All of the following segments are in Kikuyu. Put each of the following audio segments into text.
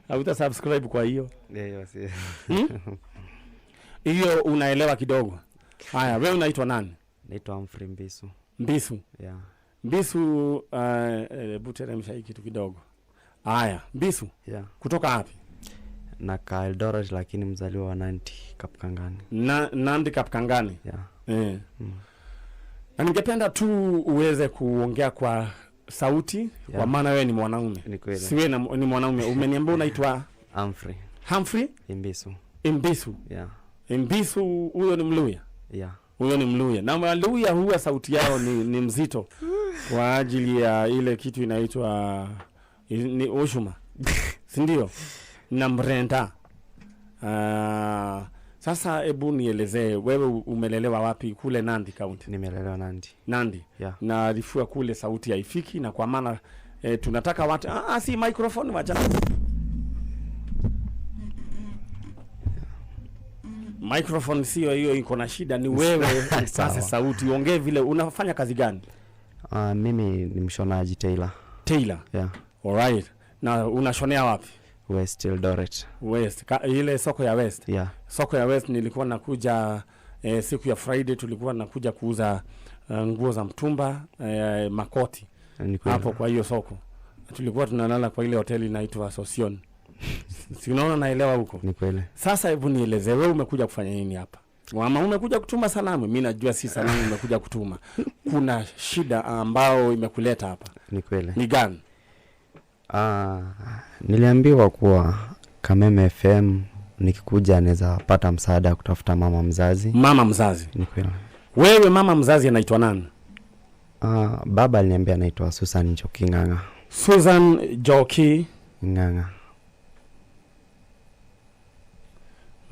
Hauta subscribe kwa hiyo? Yeah, hiyo si. Hiyo unaelewa kidogo. Haya, wewe unaitwa nani? Naitwa Humphrey Mbisu. Mbisu. Yeah. Mbisu, hebu teremsha hii kitu kidogo. Haya, Mbisu. Yeah. Kutoka wapi? Nakaa Eldoret lakini mzaliwa wa Nandi Kapkangani. Nandi Kapkangani. Yeah. Na ningependa tu uweze kuongea kwa sauti, kwa maana wewe ni mwanaume. Ni kweli. Si wewe ni mwanaume. Umeniambia unaitwa Humphrey. Humphrey Imbisu. Imbisu. Yeah. Imbisu huyo ni Mluya. Yeah. Huyo ni Mluya. Na Mluya huwa sauti yao ni mzito kwa ajili ya ile kitu inaitwa ni ushuma. Si ndio? Na mrenda. Sasa hebu nielezee wewe umelelewa wapi kule Nandi County? Nimelelewa Nandi. Nandi. Yeah. Na rifua kule sauti haifiki, na kwa maana tunataka watu, si microphone wacha. Microphone sio hiyo iko na shida, ni wewe Sawa. upase sauti, uongee vile. Unafanya kazi gani? Mimi ni mshonaji tailor. Tailor. Yeah. All right. Na unashonea wapi? West Eldoret. West. Ile soko ya West. Yeah. Soko ya West nilikuwa nakuja siku ya Friday, tulikuwa nakuja kuuza nguo za mtumba, makoti. Ni kweli. Hapo kwa hiyo soko. Tulikuwa tunalala kwa ile hoteli inaitwa Sosion. Si unaona naelewa huko? Ni kweli. Sasa hebu nieleze wewe umekuja kufanya nini hapa? Mama umekuja kutuma salamu? Mimi najua si salamu umekuja kutuma. Kuna shida ambayo imekuleta hapa. Ni kweli. Ni gani? Niliambiwa kuwa Kameme FM nikikuja naweza pata msaada wa kutafuta mama mzazi. Mama mzazi. Ni kweli. Wewe mama mzazi anaitwa nani? Baba aliniambia anaitwa Susan Njoki Ng'ang'a. Susan Njoki Ng'ang'a.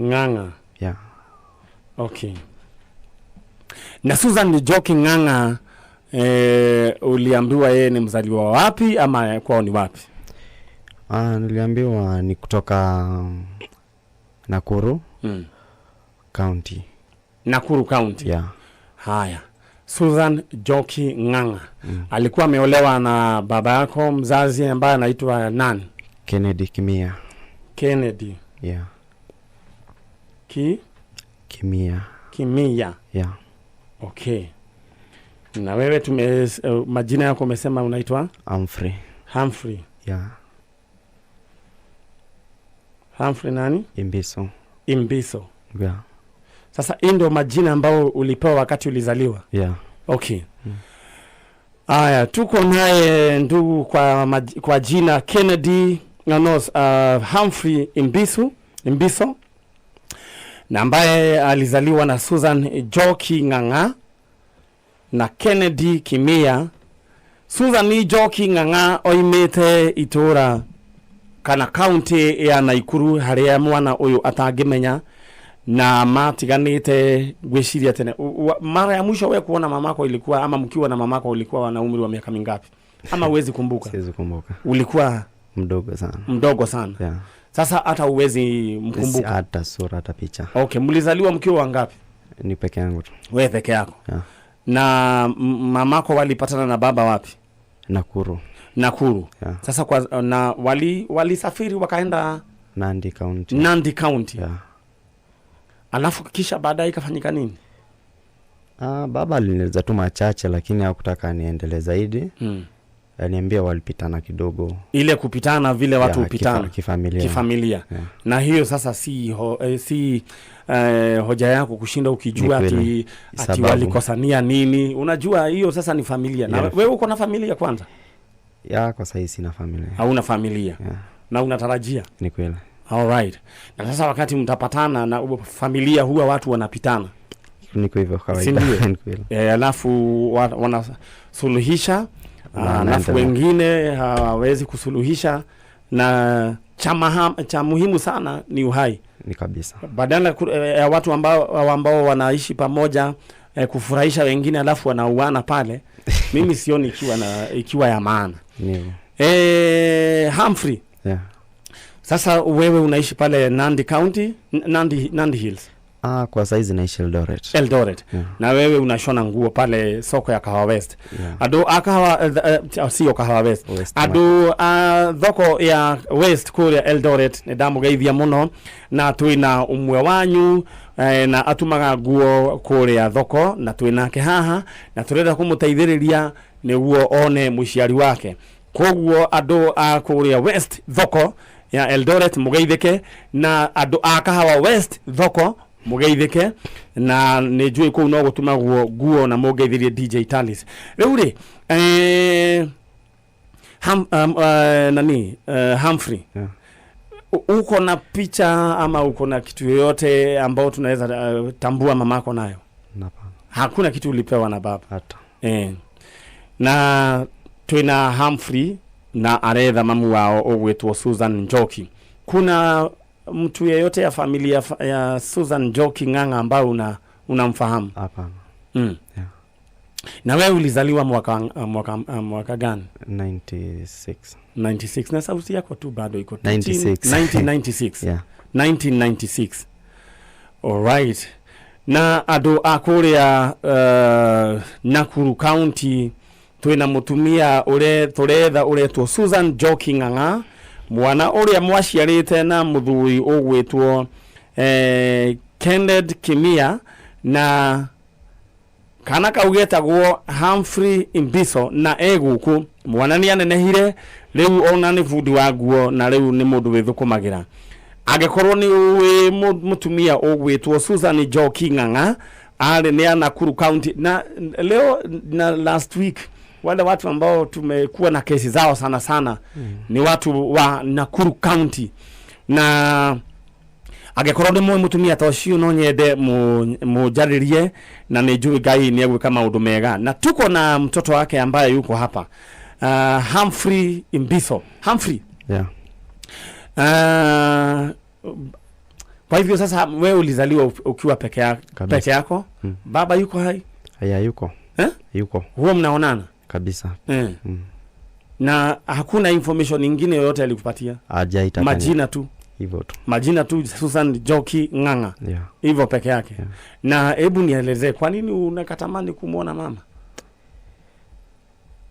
Ng'ang'a. Yeah. Okay. Na Susan Njoki Ng'ang'a, uliambiwa yeye ni mzaliwa wapi ama kwao ni wapi? Niliambiwa ni kutoka Nakuru County. Nakuru County. Yeah. Haya. Susan Njoki Ng'ang'a. Alikuwa ameolewa na baba yako mzazi ambaye anaitwa nani? Kennedy Kimia. Kennedy. Yeah. Ki? Kimia. Kimia. Yeah. Okay. Na wewe majina yako umesema unaitwa? Humphrey. Humphrey. Yeah. Humphrey nani? Imbiso. Imbiso. Yeah. Sasa hii ndio majina ambayo ulipewa wakati ulizaliwa? Yeah. Okay. Aya, tuko naye ndugu kwa jina Kennedy, no, no, Humphrey Imbiso, na ambaye alizaliwa na Susan Njoki Ng'ang'a na Kennedy Kimia. Susan Njoki Ng'ang'a oimite itura kana county ya Nakuru haria mwana uyu atangimenya na matiganite gwiciria tene. Mara ya mwisho wewe kuona mamako ilikuwa, ama mkiwa na mamako ulikuwa na umri wa miaka mingapi? Ama huwezi kumbuka? Siwezi kumbuka. Ulikuwa mdogo sana. Mdogo sana. Yeah. Sasa hata huwezi mkumbuka? Hata sura, hata picha. Okay, mlizaliwa mkiwa wangapi? Ni peke yangu tu. Wewe peke yako? Yeah. Na mamako walipatana na baba wapi? Nakuru. Nakuru. Yeah. Sasa kwa, na walisafiri wakaenda Nandi County. Nandi County. Yeah. Alafu kisha baadaye ikafanyika nini? Baba alinieleza tu machache lakini hakutaka niendelee zaidi. Aliniambia walipitana kidogo. Ile kupitana vile watu Yeah, hupitana. kifamilia. Kifamilia. Yeah. Na hiyo sasa si hoja yako kushinda ukijua Ni kweli. ati Sababu. walikosania nini. Unajua hiyo sasa ni familia. Na Yeah. wewe uko na familia kwanza? Ya, kwa sasa sina familia. Hauna familia. Yeah. Na unatarajia? Ni kweli. All right. Na sasa wakati mtapatana na familia huwa watu wanapitana. Ni kwa hivyo kawaida. Si ndio? Ni kweli. Alafu wanasuluhisha, Na alafu wanaendelea. wengine hawawezi kusuluhisha, na cha muhimu sana ni uhai. Ni kabisa. Badala ya watu ambao wanaishi pamoja kufurahisha wengine alafu wanauana pale, mimi sioni ikiwa ya maana. Ni hivyo. Humphrey. Yeah. Sasa wewe unaishi pale Nandi County, Nandi Hills. Kwa saizi naishi Eldoret. Eldoret. Yeah. Na wewe unashona nguo pale soko ya Kahawa West. Yeah. Andũ a Kahawa sio Kahawa West. West. Andũ a thoko ya West kũrĩa Eldoret nĩ ndamũgeithia mũno, na twĩna ũmwe wanyu na atumaga nguo kũrĩa thoko, na twĩnake haha na tũrenda kũmũteithĩrĩria nĩguo one mũciari wake. Koguo andũ a kũrĩa West thoko ya Eldoret mũgeithĩke, na andũ a Kahawa West thoko mũgeithĩke, na nĩ njũĩ kũu no gũtumagwo nguo na mũngeithĩrie DJ Talis. Rĩu rĩ nani Humphrey. Yeah. Uko na picha ama uko na kitu yoyote ambao tunaweza tambua mamako nayo? Hapana. Hakuna kitu ulipewa na baba? Hata. Na twina Humphrey na aretha mamu wao ũgwĩtwo Susan Njoki. Kuna mtu yeyote ya familia ya Susan Njoki Ng'ang'a ambao unamfahamu? Hapana. Yeah. Na wewe ulizaliwa mwaka gani? 96. 96. Na sauti yako tu bado iko 96. 1996. Yeah. 1996. All right. Na andũ a kũrĩa Nakuru County twĩna mũtumia tũretha ũretwo Susan Njoki Ng'ang'a, mwana ũrĩa mwaciarĩte na mũthuri ũgwĩtwo Kenneth Kimia, na kana kau getagwo Humphrey Imbiso, na egũkũ. Mwana nĩ anenehire rĩu ona nĩ bundi wa nguo na rĩu nĩ mũndũ wĩthũkũmagĩra. Angĩkorwo nĩ ũĩ mũtumia ũgwĩtwo Susan Njoki Ng'ang'a, arĩ nĩ a Nakuru County. Na leo na last week wale watu ambao tumekuwa na kesi zao sana sana ni watu wa Nakuru County. Na angĩkorwo nĩ mũĩ mũtumia ta ũcio no nyende mũnjarĩrie, na nĩ njũĩ Ngai nĩ egwĩka maũndũ mega. Na tuko na mtoto wake ambaye yuko hapa, Humphrey Imbiso. Humphrey. Yeah. Kwa hivyo sasa wewe ulizaliwa ukiwa Kabisa. peke yako? Baba yuko hai? Haya, yuko. Eh? Yuko. Huwa mnaonana? Kabisa. Na hakuna information nyingine yoyote alikupatia? Hajaita. Majina tu. Hivyo tu. Majina tu, Susan Njoki Ng'ang'a. Yeah. Hivyo peke yake. Yeah. Na hebu nielezee kwa nini unakatamani kumuona mama?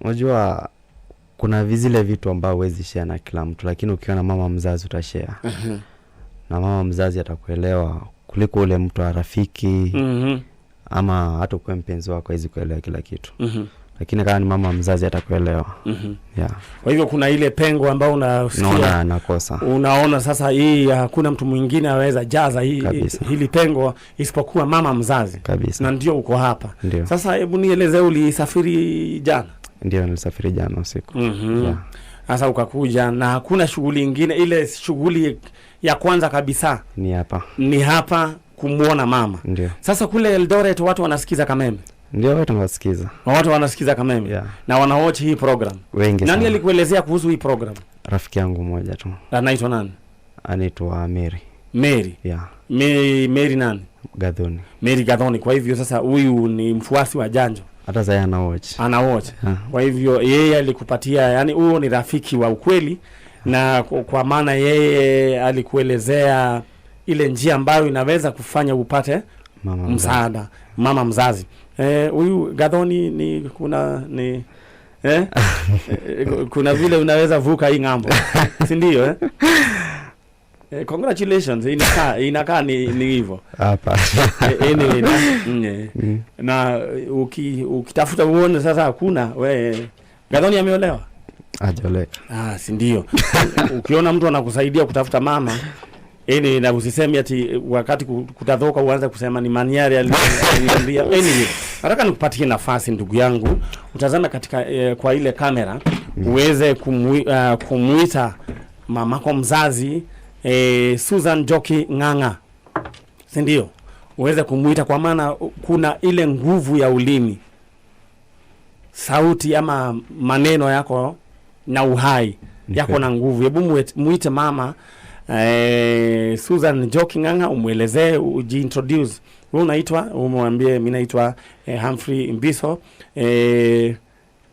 Unajua kuna vizile vitu ambao huwezi share na kila mtu, lakini ukiwa na mama mzazi utashare. Na mama mzazi atakuelewa kuliko ule mtu wa rafiki. Ama hata ukuwe mpenzi wako hawezi kuelewa kila kitu. Lakini kama ni mama mzazi atakuelewa. Yeah. Kwa hivyo kuna ile pengo ambao unasikia. Naona nakosa. Unaona sasa hii hakuna mtu mwingine aweza jaza Kabisa. hili pengo isipokuwa mama mzazi. Kabisa. Na ndio uko hapa. Ndio. Sasa hebu nieleze, ulisafiri jana? Ndio, nilisafiri jana usiku. Yeah. Sasa ukakuja na hakuna shughuli nyingine, ile shughuli ya kwanza kabisa ni hapa. Ni hapa kumuona mama. Ndio. Sasa kule Eldoret watu wanasikiza Kameme? Ndio, watu wanasikiza. Watu wanasikiza Kameme. Yeah. Na wanawatch hii program. Wengi Nani sana. alikuelezea kuhusu hii program? Rafiki yangu mmoja tu. Anaitwa nani? Anaitwa Mary. Mary. Yeah. Mary nani? Gathoni. Mary Gathoni. Kwa hivyo sasa huyu ni mfuasi wa Janjo. Hata sasa ana watch. Ana watch. Yeah. Kwa hivyo yeye alikupatia, yani huo ni rafiki wa ukweli, na kwa maana yeye alikuelezea ile njia ambayo inaweza kufanya upate mama mzazi. Msaada, mama mzazi. Huyu Gathoni ni kuna ni kuna vile unaweza vuka hii ng'ambo. Si ndio? Congratulations, inakaa ni hivyo. Hapa. Anyway, na ukitafuta uone sasa hakuna. We Gathoni ameolewa? Hajaoleka. Si ndio. Ukiona mtu anakusaidia kutafuta mama, anyway, na usiseme ati wakati kutadhoka uanze kusema ni Maniari aliniambia. Anyway, nataka nikupatie nafasi ndugu yangu, utazame katika kwa ile kamera uweze kumuita mamako mzazi Susan Njoki Ng'ang'a. Si ndio? Uweze kumuita kwa maana kuna ile nguvu ya ulimi, sauti ama maneno yako na uhai yako na nguvu. Hebu muite mama Susan Njoki Ng'ang'a, umuelezee, ujiintroduce. Wewe unaitwa, umwambie mimi naitwa Humphrey Mbiso.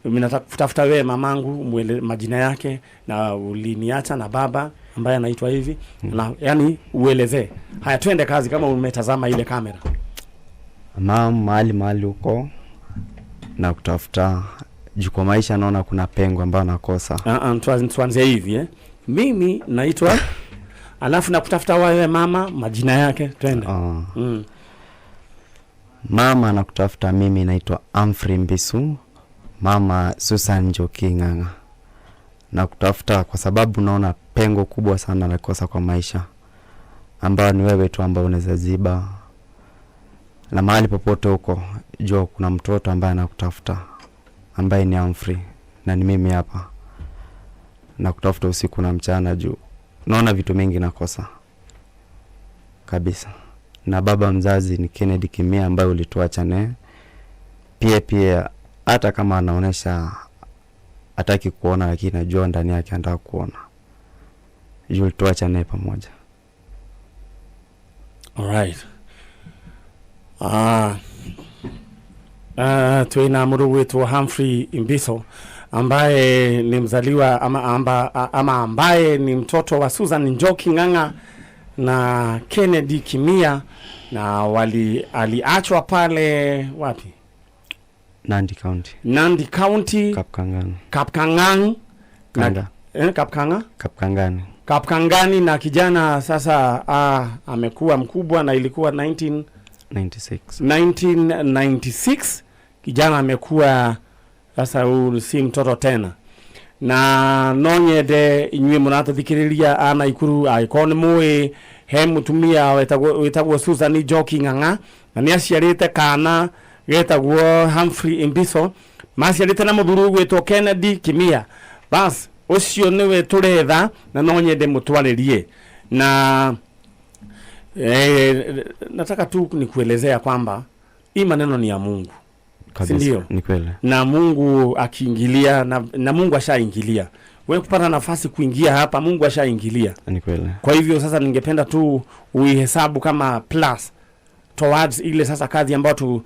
Mimi nataka kutafuta wewe mamangu, mwele majina yake na uliniacha na baba ambaye anaitwa hivi na yani uelezee. Haya, twende kazi kama umetazama ile kamera. Mam, mahali mahali huko na kutafuta juu kwa maisha naona kuna pengo ambayo nakosa. Tuanze hivi eh. Mimi naitwa alafu nakutafuta wewe mama, majina yake, twende. Mama nakutafuta mimi naitwa Humphrey Mbisu, mama Susan Njoki Ng'ang'a. Nakutafuta kwa sababu naona pengo kubwa sana nakosa kwa maisha, ambayo ni wewe tu ambao unaweza ziba. Na mahali popote huko jua kuna mtoto ambaye anakutafuta, ambaye ni Humphrey na ni mimi hapa. Nakutafuta usiku na mchana juu naona vitu mingi nakosa kabisa. Na baba mzazi ni Kennedy Kimia ambaye ulituacha naye. Pia pia hata kama anaonesha hataki kuona, lakini najua ndani yake anataka kuona. Juu ulituacha naye pamoja. All right. Twina mũrũ gwĩtwo Humphrey Imbiso ambaye ni mzaliwa ama ambaye ni mtoto wa Susan Njoki Ng'ang'a na Kennedy Kimia, na aliachwa pale wapi? Nandi County. Nandi County. Kapkangani. Kapkangang. Kanga. Kapkanga? Kapkangani. Kapkangani, na kijana sasa amekuwa mkubwa, na ilikuwa 96. 1996. Kijana amekuwa sasa, huyu si mtoto tena. Na no nyende inyuĩ mũratũthikĩrĩria a Naikuru, angĩkorwo nĩ mũĩ he mũtumia wĩtagwo Susan Njoki Ng'ang'a, na nĩ aciarĩte kana getagwo Humphrey Imbiso, maciarĩte na mũthuri ũgwĩtwo Kennedy Kimia. Bas ũcio nĩwe tũretha, na no nyende mũtwarĩrie. Na nataka tu nikuelezea kwamba hii maneno ni ya Mungu. Kabisa. Ndio? Ni kweli. Na Mungu akiingilia, na Mungu ashaingilia. Wewe kupata nafasi kuingia hapa, Mungu ashaingilia. Ni kweli. Kwa hivyo sasa ningependa tu uihesabu kama plus towards ile sasa kazi ambayo tu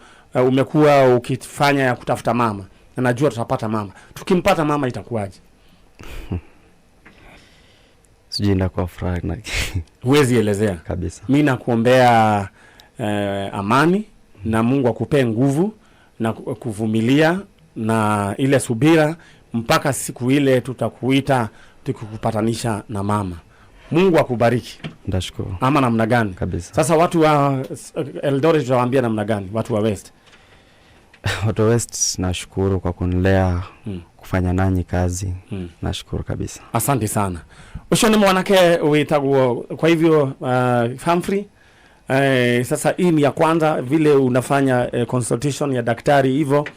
umekuwa ukifanya ya kutafuta mama. Na najua tutapata mama. Tukimpata mama itakuwaje? Sijui ndakuwa furaha na Huwezi elezea. Kabisa. Mimi nakuombea amani, na Mungu akupee nguvu na kuvumilia na ile subira mpaka siku ile tutakuita tukikupatanisha na mama. Mungu akubariki. Ndashukuru. Ama namna gani? Kabisa. Sasa watu wa Eldoret tutawaambia namna gani? Watu wa West. Watu wa West nashukuru kwa kunilea, kufanya nanyi kazi. Nashukuru kabisa. Asante sana. Ucio ni mwanake witagwo, kwa hivyo Humphrey. Sasa hii ni ya kwanza vile unafanya consultation ya daktari hivyo.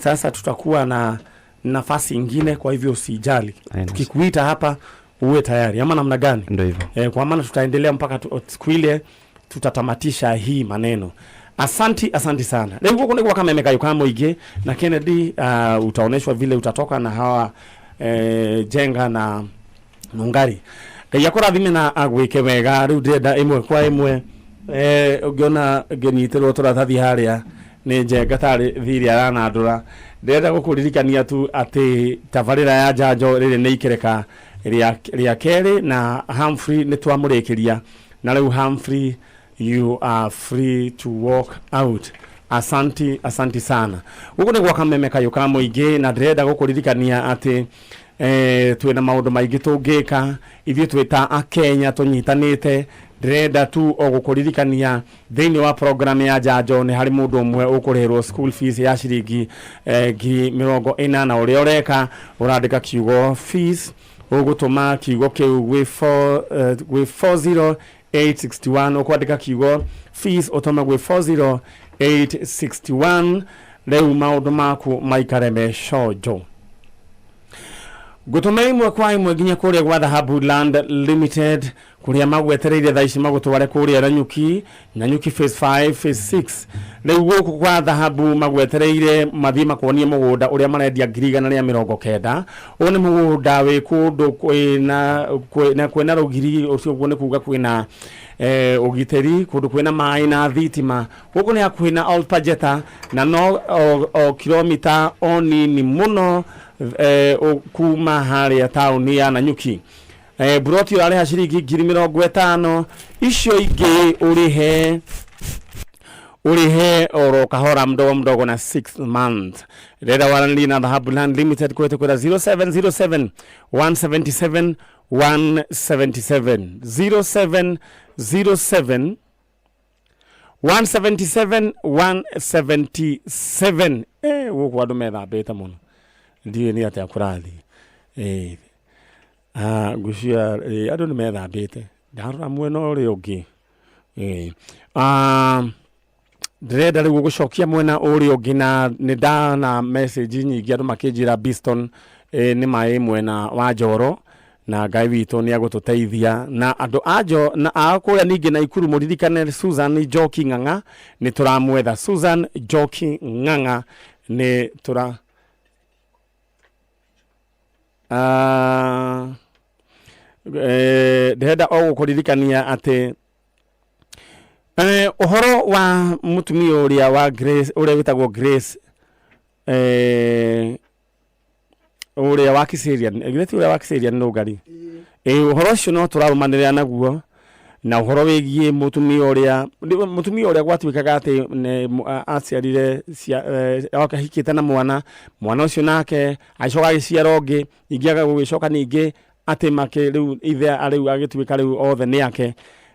Sasa tutakuwa na nafasi ingine, kwa hivyo usijali. Aina. Tukikuita hapa uwe tayari ama namna gani? Ndio hivyo. Kwa maana tutaendelea mpaka siku ile tutatamatisha hii maneno. Asanti, asanti sana. Leo huko kwa kama emeka yukamo ige na Kennedy, utaoneshwa vile utatoka na hawa Jenga na Nungari. Ngai akũrathime na agwĩke wega. Rĩu ndĩrenda ĩmwe kwa ĩmwe. Ũngĩona ngĩnyitĩrwo tũratathi harĩa nĩ Njenga tarĩ thirĩ aranandũra. Ndĩrenda gũkũririkania tu atĩ tabarĩra ya njanjo rĩrĩ nĩ ikereka rĩa kerĩ, na Humphrey nĩ twamũrĩkĩria. Na rĩu Humphrey, you are free to walk out. Asanti, asanti sana. Gũkũ nĩ gwaka meme kayũ ka mũingĩ, na ndĩrenda gũkũririkania atĩ twĩna maũndũ maingĩ tũngĩka ithuĩ twĩ ta Akenya tũnyitanĩte. Ndĩrenda tu o gũkũririkania thĩinĩ wa program ya njanjo nĩ harĩ mũndũ ũmwe ũkũrĩhĩrwo school fees ya ciringi ngiri mĩrongo ĩna, na ũrĩa ũreka ũrandĩka kiugo fees, ũgũtũma kiugo kĩu gwĩ gwĩ 40861, ũkwandĩka kiugo fees ũtũme gwĩ 40861. Rĩu maũndũ maku maikare me conjo. Ngũtũma ĩmwe kwa ĩmwe nginya kũrĩa gwa Dhahabu Land Limited, kũrĩa magwetereire thaa ici magũtware kũrĩa Nanyuki, Nanyuki phase 5, phase 6. Rĩu gũkũ kwa Dhahabu magwetereire mathiĩ makuonie mũgũnda ũrĩa marendia 190,000. Ũyũ nĩ mũgũnda wĩ kũndũ kwĩna kwĩna kwĩna rũgiri, ũcio ũguo nĩ kuga kwĩna ũgitĩri, kũndũ kwĩna maĩ na thitima. Gũkũ nĩ hakuhĩ na Old Pajeta na no o kilomita o nini mũno kuma harĩa taũni ya Nanyuki. Buroti ũrarĩha ciringi 50,000, icio ingĩ ũrĩhe oro kahora mdogo mdogo na 6 months. Rĩrĩa waranĩria na Dhahabu Land Limited kũhĩtũkĩra 0707 177 177, 0707 177 177. Gũkũ andũ methambĩte mũno, ndiũĩ nĩ atĩa kũrathiĩ. Ngwĩciria andũ nĩ methambĩte, ndarora mwena ũrĩa ũngĩ. Ndĩrenda rĩu gũgũcokia mwena ũrĩa ũngĩ, na nĩ ndana message nyingĩ andũ makĩnjĩra Biston, nĩ maĩ mwena wa Njoro, na Ngai witũ nĩ agũtũteithia. Na andũ a njo na a kũrĩa ningĩ Naikuru, mũririkane Susan Njoki Ng'ang'a nĩ tũramwetha. Susan Njoki Ng'ang'a nĩ tũra ndĩrenda o gũkũririkania atĩ ũhoro wa mũtumia ũrĩa wa Grace, ũrĩa wĩtagwo Grace, ũrĩa wa Kiserian, githĩ ti ũrĩa wa Kiserian Nũngari? Ũhoro ũcio no tũrarũmanĩrĩra naguo, na ũhoro wĩgiĩ mũtumia ũrĩa gwatuĩkaga atĩ aciarire ahikĩte na mwana, mwana ũcio nake agĩcoka agĩciara ũngĩ, ningĩ agagũgĩcoka ningĩ atĩ make rĩu ithe rĩu agĩtuĩka rĩu othe nĩ ake.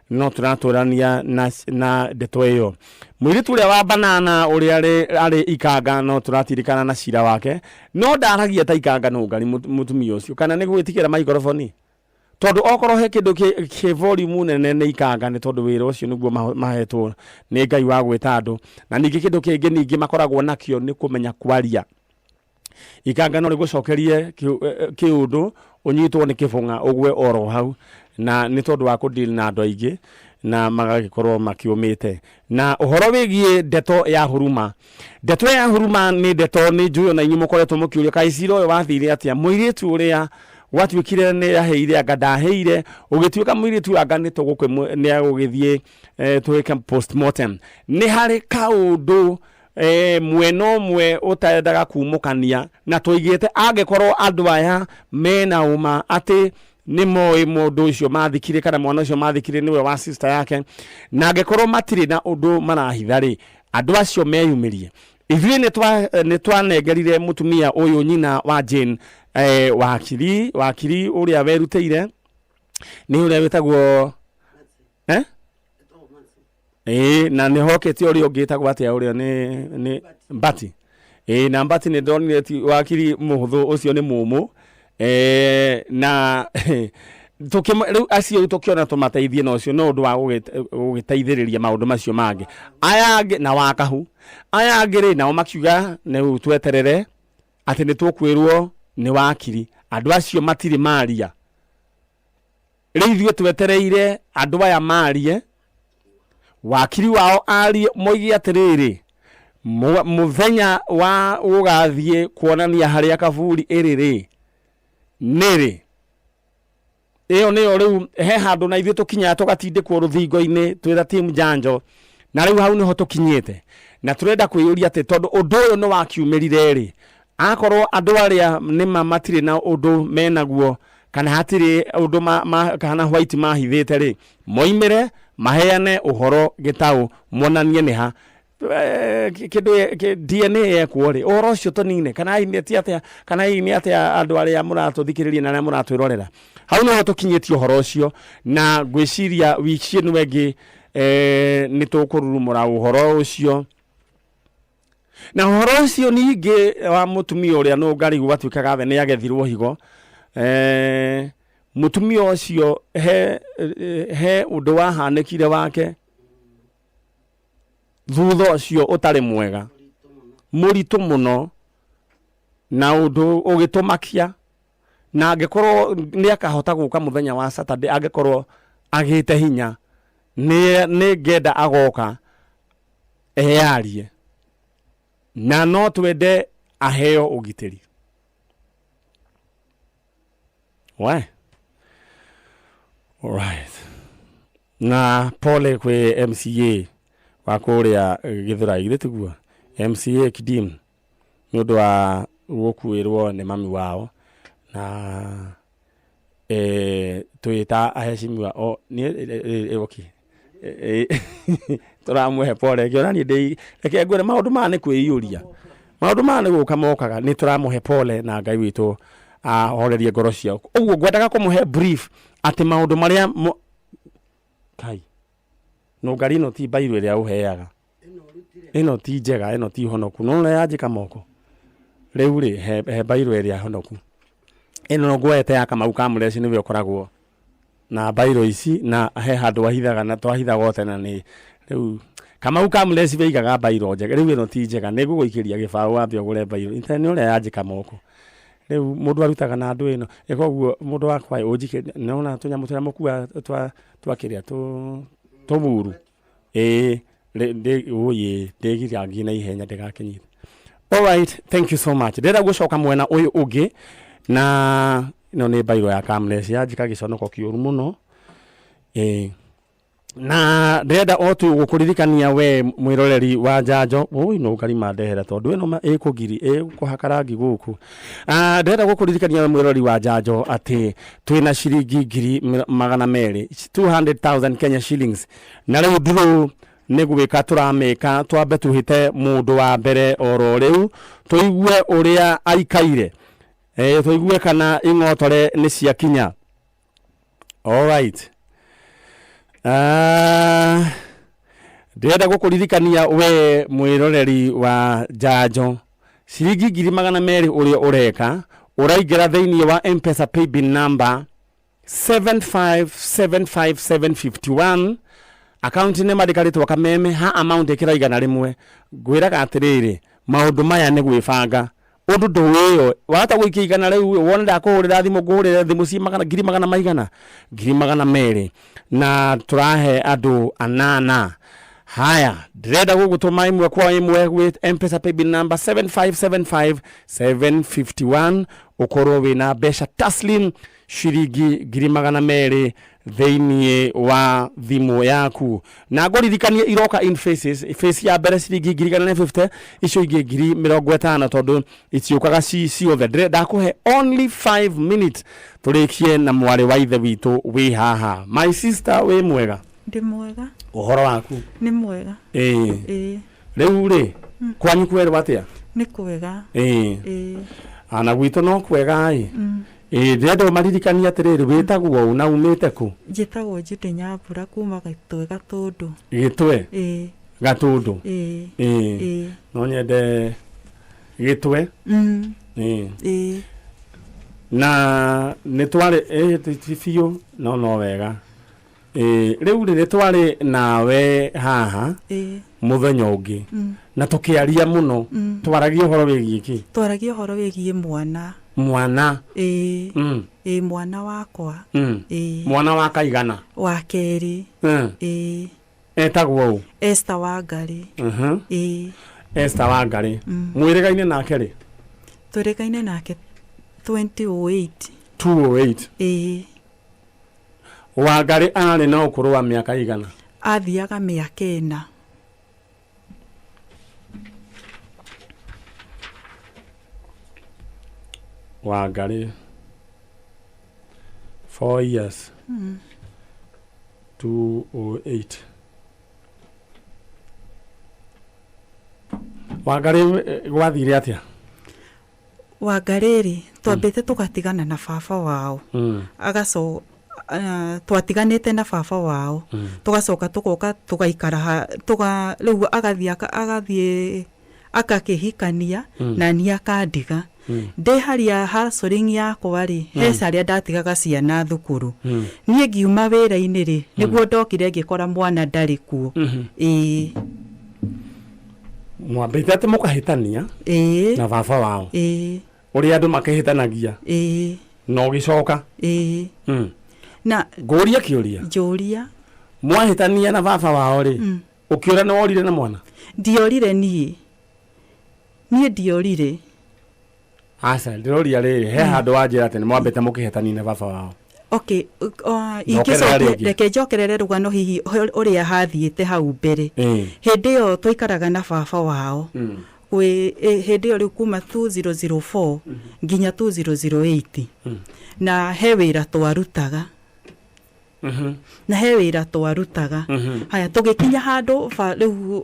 No tũratũrania na ndeto ĩyo. Mũirĩtu ũrĩa wa banana ũrĩa arĩ Ikanga, no tũratirikana na cira wake, no ndaragia ta Ikanga Nũngari mũtumia ũcio, kana nĩ gwĩtigĩra maikoroboni, tondũ okorwo he kĩndũ kĩ volume nene nĩ Ikanga, nĩ tondũ wĩra ũcio nĩguo mahetwo nĩ Ngai wa gwĩta andũ. Na ningĩ kĩndũ kĩngĩ ningĩ makoragwo nakĩo nĩ kũmenya kwaria. Ikanga no rĩgũcokerie kĩũndũ, ũnyitwo nĩ kĩbũng'a ũgwe oro hau, na nĩ tondũ wa kũdeal na andũ aingĩ na magagĩkorwo makĩũmĩte. Na ũhoro wĩgiĩ ndeto ya huruma, ndeto ya huruma nĩ ndeto nĩ njũĩ ona inyuĩ mũkoretwo mũkĩũria kaĩ cira ũyũ wathire atĩa. Mũirĩtu ũrĩa gwatuĩkire nĩ aheire anga ndaheire, ũgĩtuĩka mũirĩtu anga nĩ tũgũkĩ nĩ agũgĩthiĩ twĩke postmortem. Nĩ harĩ kaũndũ mwena ũmwe ũtendaga kumũkania, na tũigĩte angĩkorwo andũ aya mena ũma atĩ nĩ moĩ mũndũ ũcio mathikire kana mwana ũcio mathikire nĩwe wa sister yake, na angĩkorwo matirĩ na ũndũ marahitha rĩ, andũ acio meyumĩrie. Ithuĩ nĩ twanengerire mũtumia ũyũ nyina wa Jane, wakiri ũrĩa werutĩire nĩ ũrĩa wĩtagwo na nĩ hokete ũrĩa ũngĩ ĩtagwo atĩa, ũrĩa nĩ Mbati. Na Mbati nĩ ndonire ti wakiri mũhũthũ, ũcio nĩ mũmũ. Na rĩu acio rĩu tũkĩona tũmateithie na ũcio no ũndũ wa gũgĩteithĩrĩria maũndũ macio mangĩ. Aya angĩ na wakahu aya angĩ rĩ, nao makiuga rĩu tweterere atĩ nĩ tũkwĩrwo nĩ wakiri. Andũ acio matirĩ maria. Rĩu ithuĩ twetereire andũ aya marie, wakiri wao arie, moige atĩrĩrĩ, mũthenya wa gũgathiĩ kuonania harĩa kaburi ĩrĩ rĩ nĩ rĩ. Ĩyo nĩyo rĩu he handũ na ithuĩ tũkinyaga tũgatindĩkwo rũthingo-inĩ twĩta team Njanjo, na rĩu hau nĩho tũkinyĩte, na tũrenda kwĩyũria atĩ tondũ ũndũ ũyũ nĩ wakiumĩrire rĩ, akorwo andũ arĩa nĩma matirĩ na ũndũ menaguo kana hatirĩ ũndũ kana white mahithĩte rĩ, moimĩre maheane ũhoro gĩtaũ, monanie nĩ ha kĩndũ DNA yekwo rĩ, ũhoro ũcio tũnine, kana hihi nĩ ti atĩa, kana hihi nĩ atĩa. Andũ arĩa mũratũthikĩrĩria na arĩa mũratwĩrorera, hau nĩho tũkinyĩtie ũhoro ũcio, na ngwĩciria wiki ĩno ĩngĩ nĩ tũkũrurumũra ũhoro ũcio. Na ũhoro ũcio ningĩ wa mũtumia ũrĩa Nũngari gwatuĩkaga thĩ nĩ agethirwo higo, mũtumia ũcio he ũndũ wahanĩkire wake thutha ũcio ũtarĩ mwega, mũritũ mũno, na ũndũ ũgĩtũmakia. Na angĩkorwo nĩ akahota gũka mũthenya wa Saturday, angĩkorwo agĩte hinya, nĩ ngenda agoka eyarie, na no twende aheo ũgitĩri. We alright, na pole kwĩ MCA wa kũrĩa Gĩthũrai, githĩ tiguo? MCA Kidim, nĩ ũndũ wa gũkuĩrwo nĩ mami wao, na twĩ ta aheshimiwa o niĩ, okay, tũramũhe pole. Ngĩona niĩ ndĩ, reke ngwĩre, maũndũ maya nĩ kwĩiyũria, maũndũ maya nĩ gũka mokaga. Nĩ tũramũhe pole na Ngai witũ ahorerie ngoro ciao. Ũguo ngwendaga kũmũhe brief atĩ maũndũ marĩa kai nũngari ĩno ti mbairũ ĩrĩa ũheaga, ĩno ti njega, ĩno ti honoku, no yanjĩka moko rĩu rĩ, he mbairũ ĩrĩa honoku ĩno nguoete ya Kamau ka Mũreci, nĩwe ũkoragwo na mbairũ ici, na he handũ wahithaga na twahithaga o tene. Nĩ rĩu Kamau ka Mũreci waigaga mbairũ njega. Rĩu ĩno ti njega, nĩ ngũgũikĩria gĩbaũ wambe ũgũre mbairũ. Nĩ ũrĩa yanjĩka moko rĩu, mũndũ arutaga na andũ ĩno ĩ. Koguo mũndũ wakwa ũnjikĩrie, nĩwona tũnyamũ tũrĩa mũkuaga twa kĩrĩa tũmuru, ĩĩ, ũyĩ ndĩgirangie na ihenya ndĩgakĩnyite. Alright, thank you so much. Ndĩrenda gũcoka mwena ũyũ ũngĩ, na ĩno nĩ mbairũ ya Kamles, yanjĩka gĩconoko kĩũru mũno. Ĩĩ, na ndĩrenda o tu gũkũririkania we mwĩroreri wa njanjo, ũi no ngarima ndehera tondũ ĩno ĩkũgiri ĩkũhaka rangi gũkũ. Ndĩrenda gũkũririkania we mwĩroreri wa njanjo atĩ twĩna ciringi 200,000, 200,000 Kenya shillings, na rĩu ndurũ nĩ gwĩka tũramĩka. Twambe tuhĩte mũndũ wa mbere oro rĩu, tũigue ũrĩa aikaire, tũigue kana ing'otore nĩ ciakinya. Alright. Ndĩrenda gũkũririkania we mwĩroreri wa njanjo, ciringi 200,000 ũrĩa ũreka, ũraingĩra thĩinĩ wa Mpesa paybill number 7575751, akaunti nĩ mandĩka rĩtwa Kameme, ha amount ĩkĩra 100. Ngwĩraga atĩrĩrĩ, maũndũ maya nĩ gwĩbanga, ũndũ ndũĩyo wahota gũikia 100 rĩu, wone ndakũhũrĩra thimũ, ngũhũrĩre thimũ ci magana ngiri magana maigana 200,000, na tũrahe andũ anana. Haya, ndĩrenda gũgũtũma ĩmwe kwa ĩmwe with Mpesa paybill number 7575751, ũkorwo wĩna mbeca taslim ciringi 200,000 thĩiniĩ wa thimũ yaku. Na ngũririkanie iroka in phases. Phase ya mbere ciringi 150,000, icio ingĩ 50,000, tondũ itiũkaga ci ciothe. Ndakũhe only 5 minutes tũrĩkie na mwarĩ wa ithe witũ wĩ haha. My sister, wĩ mwega? Ndĩ mwega. Ũhoro waku? Nĩ mwega. Ĩĩ. Ĩĩ. Rĩu rĩ, kwanyu kwerwo atĩa? Nĩ kwega. Ĩĩ. Ĩĩ. Ana gwitũ no kwega ĩ. Ĩĩ, ndĩrenda ũmaririkanie atĩrĩrĩ, wĩtagwo ũ na umĩte kũ? Njĩtagwo Judy Nyambura kuma Gĩtwe Gatũndũ. Gĩtwe? Ĩĩ. Gatũndũ. Ĩĩ. Ĩĩ. Ĩĩ. No nyende Gĩtwe. Ĩĩ. Ĩĩ. Na nĩ twarĩ, ĩĩ, ti biũ, no wega. Ĩĩ, rĩu rĩ, nĩ twarĩ nawe haha mũthenya ũngĩ na tũkĩaria mũno. Twaragia ũhoro wĩgiĩ kĩ? Twaragia ũhoro wĩgiĩ mwana. Mwana. Ĩĩ. Ĩĩ, mwana wakwa. Ĩĩ. Mwana wa kaigana? Wa kerĩ. Ĩĩ. Etagwo ũ? Esther Wangari. Ĩĩ. Esther Wangari. Mwĩrĩgaine nake rĩ? Twĩrĩgaine nake 2008. 208? Ĩĩ. Wangari arĩ na ũkũrũ wa mĩaka igana? Athiaga mĩaka 4. Wangari 4 years, 208. Wangari, gwathire atĩa? Wangarĩ rĩ, twambĩte tũgatigana na baba wao. Agaco twatiganĩte na baba wao, tũgacoka tũgoka tũgaikara tũga rĩu agathiĩ akakĩhikania na niĩ akandiga ndĩ harĩa hustling yakwa rĩ, he harĩa ndatigaga ciana thukuru. Niĩ ngiuma wĩra-inĩ rĩ, nĩguo ndokire ngĩkora mwana ndarĩ kuo. Ĩĩ. Mwambĩte atĩ mũkahĩtania Ĩĩ. na baba wao? Ĩĩ. Ũrĩa andũ makĩhĩtanagia? Ĩĩ. Na ũgĩcoka? Ĩĩ. Na Ngũrie kĩũria. Njũria. Mwahĩtania na baba wao rĩ, ũkĩũra nĩ worire na mwana? Ndiorire niĩ, niĩ ndiorire. Aca, ndĩroria rĩrĩ, he handũ wanjĩra atĩ nĩ mwambĩte mũkĩhĩtania na baba wao. Okay, Njokerera ingĩcokia rĩngĩ. Reke njokerere rũgano hihi ũrĩa hathiĩte hau mbere. Hĩndĩ ĩyo twaikaraga na baba wao kwĩ hĩndĩ ĩyo rĩu kuma 2004 nginya 2008, na he wĩra twarutaga, na he wĩra twarutaga. Haya, tũgĩkinya handũ rĩu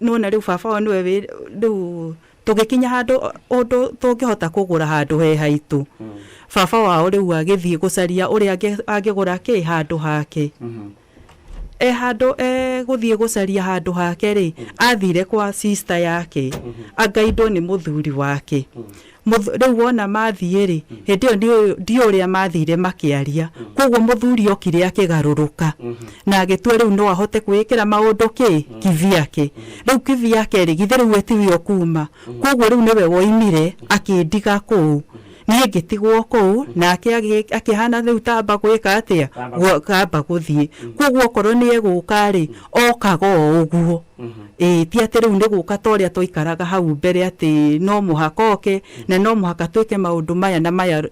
nona rĩu baba wao nĩwe rĩu tũgĩkinya handũ ũndũ tũngĩhota kũgũra handũ he haitũ. Baba wao rĩu agĩthiĩ gũcaria ũrĩa angĩgũra kĩ handũ hake. E handũ egũthiĩ gũcaria handũ hake rĩ, athire kwa sister yake, angaindwo nĩ mũthuri wake. Rĩu wona mathiĩ rĩ, hĩndĩ ĩyo ndiũĩ ũrĩa mathire makĩaria. Koguo mũthuri okire akĩgarũrũka na agĩtua rĩu no ahote kwĩĩkĩra maũndũ kĩ kivyake. Rĩu kivyake rĩ, githĩ rĩu tiwe ũkuma. Koguo rĩu nĩwe woimire akĩndiga kũu, niĩ ngĩtigwo kũu, nake akĩhana rĩu tamba gwĩka atĩa, kamba gũthiĩ. Koguo okorwo nĩ egũka rĩ, okaga o ũguo. Ĩĩ, ti atĩ rĩu nĩ gũka ta ũrĩa twaikaraga hau mbere atĩ no mũhaka oke na no mũhaka twĩke maũndũ maya na maya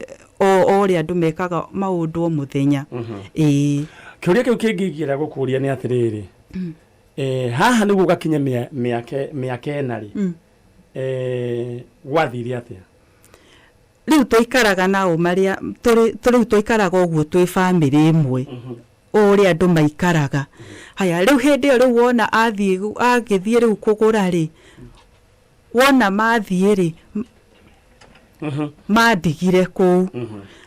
o ũrĩa andũ mekaga maũndũ o mũthenya. Ĩĩ. Kĩũria kĩu kĩngĩ ingĩenda gũkũria nĩ atĩrĩrĩ, haha nĩguo ũgakinya mĩaka ĩna rĩ, gwathire atĩa? Rĩu twaikaraga nao marĩa rĩu twaikaraga ũguo twĩ bamĩrĩ ĩmwe, ũrĩa andũ maikaraga. Haya, rĩu hĩndĩ ĩyo rĩu wona athiĩ, agĩthiĩ rĩu kũgũra rĩ, wona mathiĩ rĩ, mandigire kũu.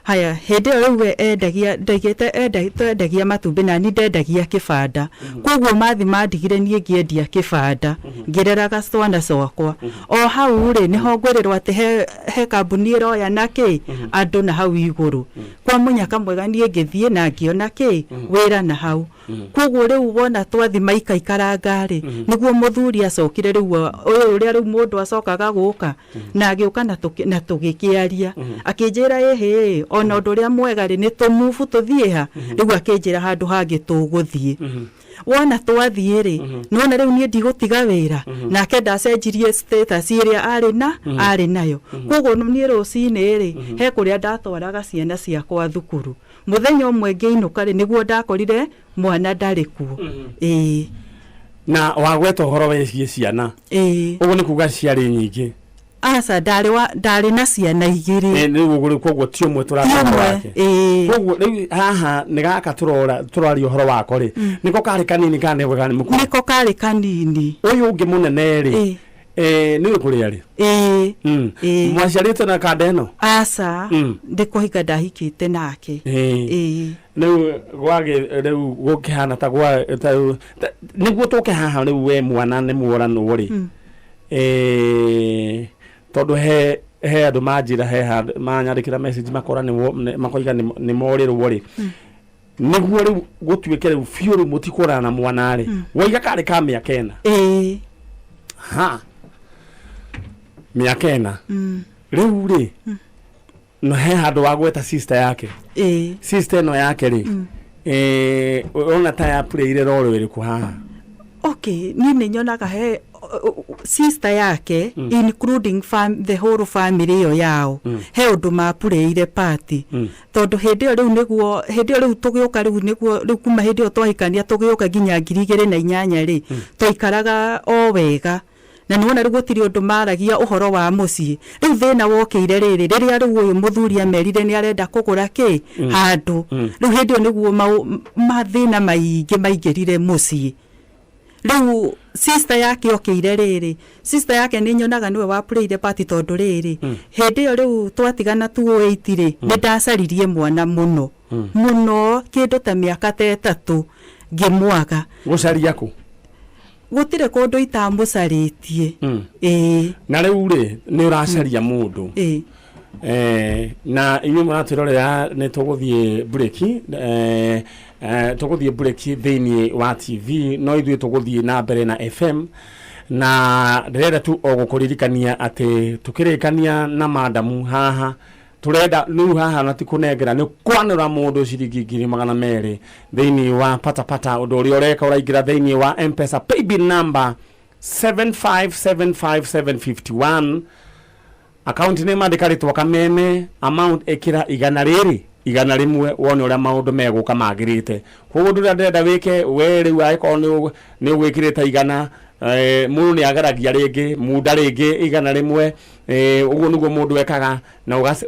Haya, hĩndĩ ĩyo rĩu we endagia, ndaigĩte twendagia matumbĩ na niĩ ndendagia kĩbanda. Koguo mathi mandigire niĩ ngĩendia kĩbanda, ngĩreraga twana twakwa. O hau rĩ, nĩho ngwĩrĩrwo atĩ he kambuni ĩroya na kĩ andũ na hau igũrũ. Kwa mũnyaka mwega niĩ ngĩthiĩ na ngĩona kĩ wĩra na hau. Koguo rĩu wona twathi maikaikaranga rĩ, nĩguo mũthuri acokire rĩu ũyũ ũrĩa rĩu mũndũ acokaga gũka, na agĩũka na tũgĩkĩaria. Akĩnjĩra ĩhĩ, ona ũndũ ũrĩa mwega rĩ, nĩ tũmubu tũthiĩ ha? Rĩu akĩnjĩra handũ hangĩ tũgũthiĩ. Wona twathiĩ rĩ, nĩwona rĩu niĩ ndigũtiga wĩra, nake ndacenjirie status ĩrĩa arĩ nayo. Koguo niĩ rũcinĩ rĩ, he kũrĩa ndatwaraga ciana ciakwa thukuru. Mũthenya ũmwe ngĩinũka rĩ, nĩguo ndakorire mwana ndarĩ kuo. Ĩĩ. Na wagweta ũhoro wĩgiĩ ciana. Ĩĩ. Ũguo nĩ kuga ciarĩ nyingĩ. Aca, ndarĩ na ciana igĩrĩ. Rĩu ũguo rĩu koguo ti ũmwe tũraria Ti ũhoro ũmwe, wake. ĩĩ. Koguo rĩu haha nĩ gaka tũraria ũhoro wako rĩ, nĩko karĩ kanini kana nĩko karĩ mũkũrũ? Nĩko karĩ kanini. Ũyũ ũngĩ mũnene rĩ, nĩwe kũrĩa rĩ? Ĩĩ. Ĩĩ. Mwaciarĩtwo na kanda ĩno? Aca, ndĩ kũhika ndahikĩte nake. Ĩĩ. Rĩu gwagĩ, rĩu gũkĩhana ta gwa, ta, ta, nĩguo tũke haha rĩu we mwana nĩ mworanwo rĩ. Tondũ he andũ manjĩra, he handũ manyandĩkĩra message makora nĩ makoiga nĩ morĩrwo rĩ. Nĩguo rĩu gũtuĩke rĩu biũ rĩu mũtikũrana na mwana rĩ. Waiga karĩ ka mĩaka ĩna. Ĩĩ. Ha. Mĩaka ĩna. Rĩu rĩ, no he handũ wa gweta sister yake. Ĩĩ. Sister ĩno yake rĩ, ũrona ta ya playire role ĩrĩkũ haha? Okay, niĩ nĩ nyonaga he sister yake, including the whole family ĩyo yao, he ũndũ mapurĩire party. Tondũ hĩndĩ ĩyo rĩu nĩguo, hĩndĩ ĩyo rĩu tũgĩũka rĩu nĩguo, rĩu kuma hĩndĩ ĩyo twahikania tũgĩũka nginya ngiri igĩrĩ na inyanya rĩ, twaikaraga o wega. Na nĩwona rĩu gũtirĩ ũndũ maragia ũhoro wa mũciĩ. Rĩu thĩna wokĩire rĩrĩ, rĩrĩa rĩu ũyũ mũthuri amerire nĩ arenda kũgũra kĩ handũ. Rĩu hĩndĩ ĩyo nĩguo mathĩna maingĩ maingĩrire mũciĩ. Rĩu sister yake okĩire rĩrĩ, sister yake nĩ nyonaga nĩwe wa playire part tondũ rĩrĩ, hĩndĩ ĩyo rĩu twatigana 2008 rĩ, nĩ ndacaririe mwana mũno. Mũno kĩndũ ta mĩaka ta ĩtatũ ngĩmwaga. Gũcaria kũ? Gũtirĩ kũndũ itamũcarĩtie. Ĩĩ. Na rĩu rĩ, nĩ ũracaria mũndũ. Ĩĩ. Na inyuĩ mũratwĩrorera nĩ tũgũthiĩ break, tũgũthiĩ break thĩinĩ wa TV, no ithuĩ tũgũthiĩ na mbere na FM. Na ndĩrenda tu o gũkũririkania atĩ tũkĩrĩkania na madamu haha, Turenda rĩu haha na ti kũnengera, nĩ kwanĩra mũndũ ciringi 200,000 thĩinĩ wa Patapata. Ũndũ ũrĩa ũreka, ũraingĩra thĩinĩ wa M-Pesa paybill number 7575751, akaunti nĩ mandĩka rĩtwa Kameme, amount ĩkĩra igana rĩrĩ, 100, wone ũrĩa maũndũ megũka magĩrĩte. Koguo ũndũ ũrĩa ndĩrenda wĩke we rĩu, angĩkorwo nĩ ũgwĩkĩrĩte 100, mũndũ nĩ ageragia rĩngĩ munda rĩngĩ 100, ũguo nĩguo mũndũ ekaga na.